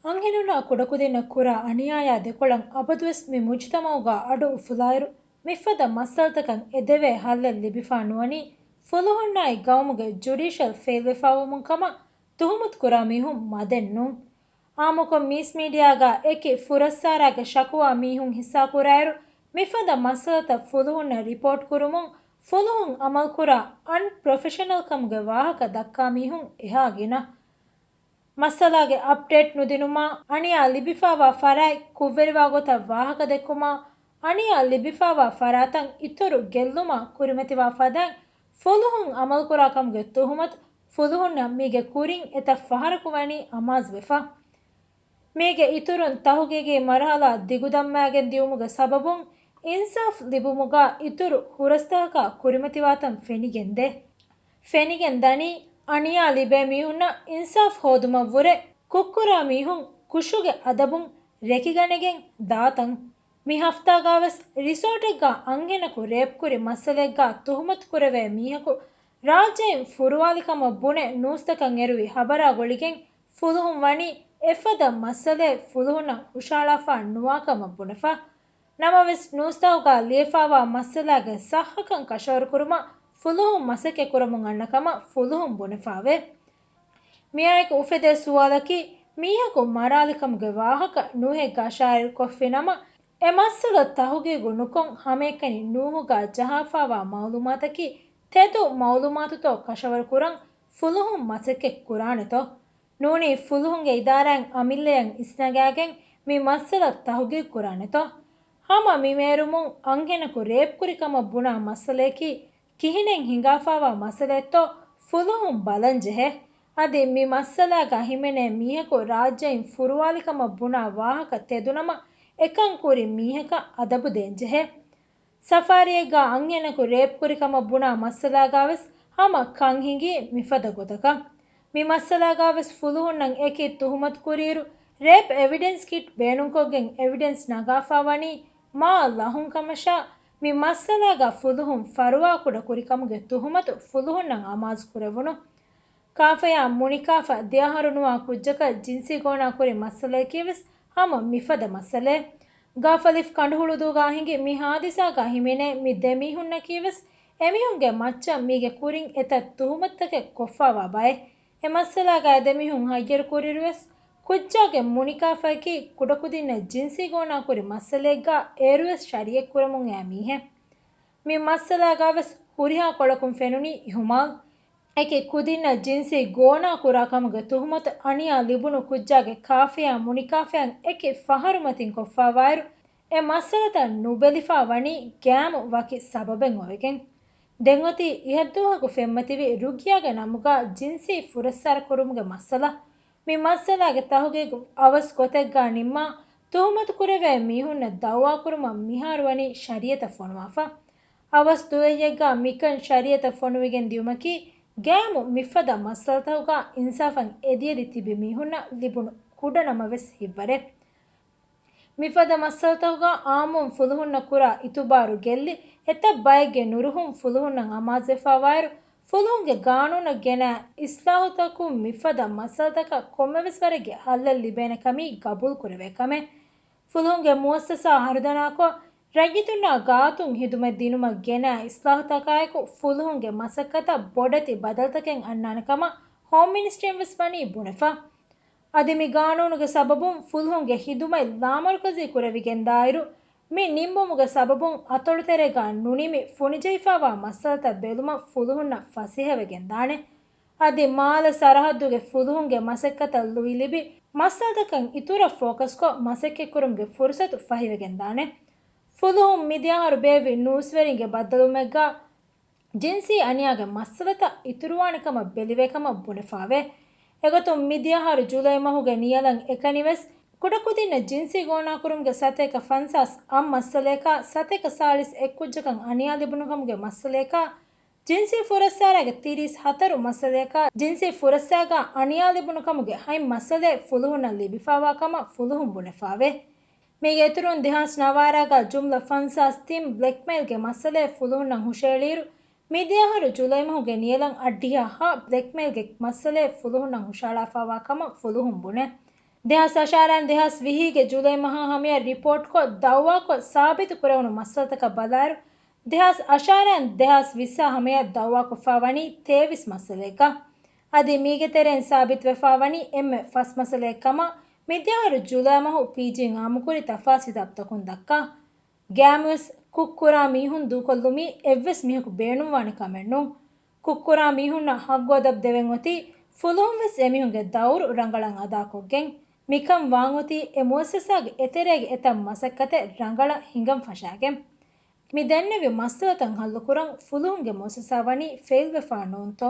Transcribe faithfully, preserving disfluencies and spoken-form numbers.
އަންހެނުންނާ ކުޑަކުދިންނަށް ކުރާ އަނިޔާޔާ ދެކޮޅަށް އަބަދުވެސް މި މުޖުތަމައުގާ އަޑު އުފުލާއިރު، މިފަދަ މައްސަލަތަކަށް އެދެވޭ ހައްލެއް ލިބިފާ ނުވަނީ، ފުލުހުންނާއި ގައުމުގެ ޖުޑިޝަލް ފެއިލްވެފާވުމުން ކަމަށް ތުހުމަތު ކުރާ މީހުން މަދެއް ނޫން. އާއްމުކޮށް މީސް މީޑިއާގާ އެކި ފުރައްސާރާގެ ޝަކުވާ މީހުން ހިއްސާކުރާއިރު، މިފަދަ މައްސަލަތައް ފުލުހުންނަށް ރިޕޯޓް ކުރުމުން، ފުލުހުން އަމަލުކުރާ އަންޕްރޮފެޝަނަލްކަމުގެ ވާހަކަ ދައްކާ މީހުން އެހާ ގިނަ. މައްސަލާގެ އަޕްޑޭޓް ނުދިނުމާ، އަނިޔާ ލިބިފާވާ ފަރާތް ކުށްވެރިވާ ގޮތަށް ވާހަކަދެއްކުމާ، އަނިޔާ ލިބިފާވާ ފަރާތަށް އިތުރު ގެއްލުމާ ކުރިމަތިވާ ފަދައިން، ފުލުހުން އަމަލުކުރާ ކަމުގެ ތުހުމަތު ފުލުހުންނަށް މީގެ ކުރިން އެތައް ފަހަރަކު ވަނީ އަމާޒުވެފަ. މީގެ އިތުރުން ތަހުގީގީ މަރުހަލާ ދިގުދަންމާގެން ދިޔުމުގެ ސަބަބުން އިންސާފް ލިބުމުގާ އިތުރު ހުރަސްތަކަކާ ކުރިމަތިވާތަން ފެނިގެންދޭ. ފެނިގެން ދަނީ، އަނިޔާ ލިބޭ މީހުންނަށް އިންސާފް ހޯދުމަށްވުރެ ކުށްކުރާ މީހުން ކުށުގެ އަދަބުން ރެކިގަނެގެން ދާތަން. މި ހަފްތާގާވެސް ރިސޯޓެއްގާ އަންހެނަކު ރޭޕްކުރި މައްސަލައެއްގާ ތުހުމަތުކުރެވޭ މީހަކު ރާއްޖެއިން ފުރުވާލިކަމަށް ބުނެ ނޫސްތަކަށް އެރުވި ހަބަރާ ގުޅިގެން ފުލުހުން ވަނީ އެފަދަ މައްސަލައެއް ފުލުހުންނަށް ހުށަހަޅާފާ ނުވާކަމަށް ބުނެފަ. ނަމަވެސް، ނޫސްތަކުގާ ލިޔެފާވާ މައްސަލާގެ ސައްހަކަން ކަށަވަރުކުރުމަށް ފުލުހުން މަސައްކަތްކުރަމުން އަންނަ ކަމަށް ފުލުހުން ބުނެފާވޭ. މިއާއެކު އުފެދޭ ސުވާލަކީ، މީހަކު މަރާލިކަމުގެ ވާހަކަ ނޫހެއްގާ ޝާއިޢުކޮށްފި ނަމަ، އެ މައްސަލަ ތަހުގީގު ނުކޮށް ހަމައެކަނި ނޫހުގާ ޖަހާފާވާ މައުލޫމާތަކީ ތެދު މައުލޫމާތުތޯ ކަށަވަރުކުރަން ފުލުހުން މަސައްކަތް ކުރާނެތޯ؟ ނޫނީ ފުލުހުންގެ އިދާރާއިން އަމިއްލަޔަށް އިސްނަގާގެން މި މައްސަލަ ތަހުގީގު ކުރާނެތޯ؟ ހަމަ މި މޭރުމުން އަންހެނަކު ރޭޕްކުރި ކަމަށް ބުނާ މައްސަލަޔަކީ ކިހިނެއް ހިނގާފާވާ މައްސަލައެއްތޯ ފުލުހުން ބަލަން ޖެހޭ. އަދި މި މައްސަލާގާ ހިމެނޭ މީހަކު ރާއްޖެއިން ފުރުވާލިކަމަށް ބުނާ ވާހަކަ ތެދުނަމަ އެކަން ކުރި މީހަކަށް އަދަބު ދޭންޖެހޭ. ސަފާރީއެއްގާ އަންހެނަކު ރޭޕްކުރި ކަމަށް ބުނާ މައްސަލާގާވެސް ހަމަ ކަން ހިނގީ މިފަދަ ގޮތަކަށް. މި މައްސަލާގާވެސް ފުލުހުންނަށް އެކި ތުހުމަތު ކުރިއިރު، ރޭޕް އެވިޑެންސް ކިޓް ބޭނުންކޮށްގެން އެވިޑެންސް ނަގާފާ ވަނީ މާ ލަހުން ކަމަށާ، މި މައްސަލާގާ ފުލުހުން ފަރުވާކުޑަ ކުރި ކަމުގެ ތުހުމަތު ފުލުހުންނަށް އަމާޒު ކުރެވުނު. ކާފަޔާ މުނިކާފަ ދެ އަހަރު ނުވާ ކުއްޖަކަށް ޖިންސީ ގޯނާ ކުރި މައްސަލަޔަކީވެސް ހަމަ މިފަދަ މައްސަލައެއް. ގާފަލިފް ކަނޑުހުޅުދޫގާ ހިނގި މި ހާދިސާގާ ހިމެނޭ މި ދެ މީހުންނަކީވެސް އެމީހުންގެ މައްޗަށް މީގެ ކުރިން އެތައް ތުހުމަތުތަކެއް ކޮށްފާވާ ބައެއް. އެ މައްސަލާގާ އެ ދެ މީހުން ހައްޔަރު ކުރިއިރުވެސް، ކުއްޖާގެ މުނިކާފަޔަކީ ކުޑަކުދިންނަށް ޖިންސީ ގޯނާ ކުރި މައްސަލައެއްގާ އޭރުވެސް ޝަރީއަތް ކުރަމުން އައި މީހެއް. މި މައްސަލާގާވެސް ހުރިހާ ކޮޅަކުން ފެނުނީ އިހުމާލް. އެކި ކުދިންނަށް ޖިންސީ ގޯނާ ކުރާ ކަމުގެ ތުހުމަތު އަނިޔާ ލިބުނު ކުއްޖާގެ ކާފަޔާ މުނިކާފަޔަށް އެކި ފަހަރުމަތިން ކޮށްފާވާއިރު، އެ މައްސަލަތައް ނުބެލިފާ ވަނީ ގައިމު ވަކި ސަބަބެއް އޮވެގެން. ދެން އޮތީ އިހަށްދުވަހަކު ފެންމަތިވި ރުގިޔާގެ ނަމުގާ ޖިންސީ ފުރައްސާރަ ކުރުމުގެ މައްސަލަ. މި މައްސަލާގެ ތަހުގީގު އަވަސް ގޮތެއްގާ ނިންމާ، ތުހުމަތު ކުރެވޭ މީހުންނަށް ދައުވާކުރުމަށް މިހާރު ވަނީ ޝަރީއަތަށް ފޮނުވާފަ. އަވަސް ދުވަހެއްގާ މިކަން ޝަރީއަތަށް ފޮނުވިގެން ދިޔުމަކީ، ގައިމު މިފަދަ މައްސަލަތަކުގާ އިންސާފަށް އެދިއެދި ތިބި މީހުންނަށް ލިބުނު ކުޑަ ނަމަވެސް ހިތްވަރެއް. މިފަދަ މައްސަލަތަކުގާ އާއްމުން ފުލުހުންނަށް ކުރާ އިތުބާރު ގެއްލި، އެތައް ބައެއްގެ ނުރުހުން ފުލުހުންނަށް އަމާޒުވެފާވާއިރު، ފުލުހުންގެ ގާނޫނަށް ގެނައި އިސްލާހުތަކުން މިފަދަ މައްސަލަތަކަށް ކޮންމެވެސް ވަރެއްގެ ހައްލެއް ލިބޭނެ ކަމީ ގަބޫލު ކުރެވޭ ކަމެއް. ފުލުހުންގެ މުއައްސަސާ ހަރުދަނާކޮށް، ރައްޔިތުންނާ ގާތުން ހިދުމަތް ދިނުމަށް ގެނައި އިސްލާހުތަކާއެކު، ފުލުހުންގެ މަސައްކަތަށް ބޮޑެތި ބަދަލުތަކެއް އަންނާނެ ކަމަށް ހޯމް މިނިސްޓްރީން ވެސް ވަނީ ބުނެފަ. އަދި މި ގާނޫނުގެ ސަބަބުން ފުލުހުންގެ ހިދުމަތް ލާމަރުކަޒީ ކުރެވިގެންދާއިރު، މި ނިންމުމުގެ ސަބަބުން އަތޮޅުތެރޭގާ ނުނިމި ފުނިޖެހިފާވާ މައްސަލަތައް ބެލުމަށް ފުލުހުންނަށް ފަސޭހަވެގެންދާނެ. އަދި މާލެ ސަރަހައްދުގެ ފުލުހުންގެ މަސައްކަތަށް ލުއިލިބި، މައްސަލަތަކަށް އިތުރަށް ފޯކަސްކޮށް މަސައްކަތްކުރުމުގެ ފުރުސަތު ފަހިވެގެންދާނެ. ފުލުހުން މިދިޔަ އަހަރު ބޭއްވި ނޫސްވެރިންގެ ބައްދަލުވުމެއްގާ، ޖިންސީ އަނިޔާގެ މައްސަލަތައް އިތުރުވާނެ ކަމަށް ބެލިވޭ ކަމަށް ބުނެފާވޭ. އެގޮތުން މިދިޔަ އަހަރު ޖުލައި މަހުގެ ނިޔަލަށް އެކަނިވެސް، ކުޑަކުދިންނަށް ޖިންސީ ގޯނާކުރުމުގެ ސަތޭކަ ފަންސާސް އަށް މައްސަލަޔަކާ، ސަތޭކަ ސާޅީސް އެއް ކުއްޖަކަށް އަނިޔާ ލިބުނު ކަމުގެ މައްސަލަޔަކާ، ޖިންސީ ފުރައްސާރާގެ ތިރީސް ހަތަރު މައްސަލަޔަކާ، ޖިންސީ ފުރައްސާގާ އަނިޔާ ލިބުނު ކަމުގެ ހަތް މައްސަލައެއް ފުލުހުންނަށް ލިބިފާވާ ކަމަށް ފުލުހުން ބުނެފާވޭ. މީގެ އިތުރުން ދެހާސް ނަވާރާގާ ޖުމްލަ ފަންސާސް ތިން ބްލެކްމެއިލްގެ މައްސަލައެއް ފުލުހުންނަށް ހުށައެޅިއިރު، މިދިޔަ އަހަރު ޖުލައި މަހުގެ ނިޔަލަށް އަށްޑިހަ ހަ ބްލެކްމެއިލްގެ މައްސަލައެއް ފުލުހުންނަށް ހުށަހަޅާފާވާ ކަމަށް ފުލުހުން ބުނޭ. ދެހާސް އަށާރައިން ދެހާސް ވިހީގެ ޖުލައި މަހާ ހަމަޔަށް ރިޕޯޓްކޮށް ދައުވާކޮށް ސާބިތު ކުރެވުނު މައްސަލަތަކަށް ބަލާއިރު، ދެހާސް އަށާރައިން ދެހާސް ވިއްސާ ހަމަޔަށް ދައުވާކޮށްފާ ވަނީ ތޭވީސް މައްސަލައެއްގަ. އަދި މީގެ ތެރެއިން ސާބިތުވެފާ ވަނީ އެންމެ ފަސް މައްސަލައެއް ކަމަށް މިދިޔައިރު ޖުލައި މަހު ޕީޖީން އާއްމުކުރި ތަފާސް ހިސާބުތަކުން ދައްކާ. ގައިމުވެސް ކުށްކުރާ މީހުން ދޫކޮށްލުމީ އެއްވެސް މީހަކު ބޭނުންވާނެ ކަމެއް ނޫން. ކުށްކުރާ މީހުންނަށް ހައްގު އަދަބު ދެވެން އޮތީ ފުލުހުން ވެސް އެމީހުންގެ ދައުރު ރަނގަޅަށް އަދާކޮށްގެން. މިކަން ވާން އޮތީ އެ މުއައްސަސާގެ އެތެރޭގެ އެތައް މަސައްކަތެއް ރަނގަޅަށް ހިނގަން ފަށާގެން. މި ދެންނެވި މައްސަލަތައް ހައްލުކުރަން ފުލުހުންގެ މުއައްސަސާ ވަނީ ފެއިލްވެފާ ނޫންތޯ؟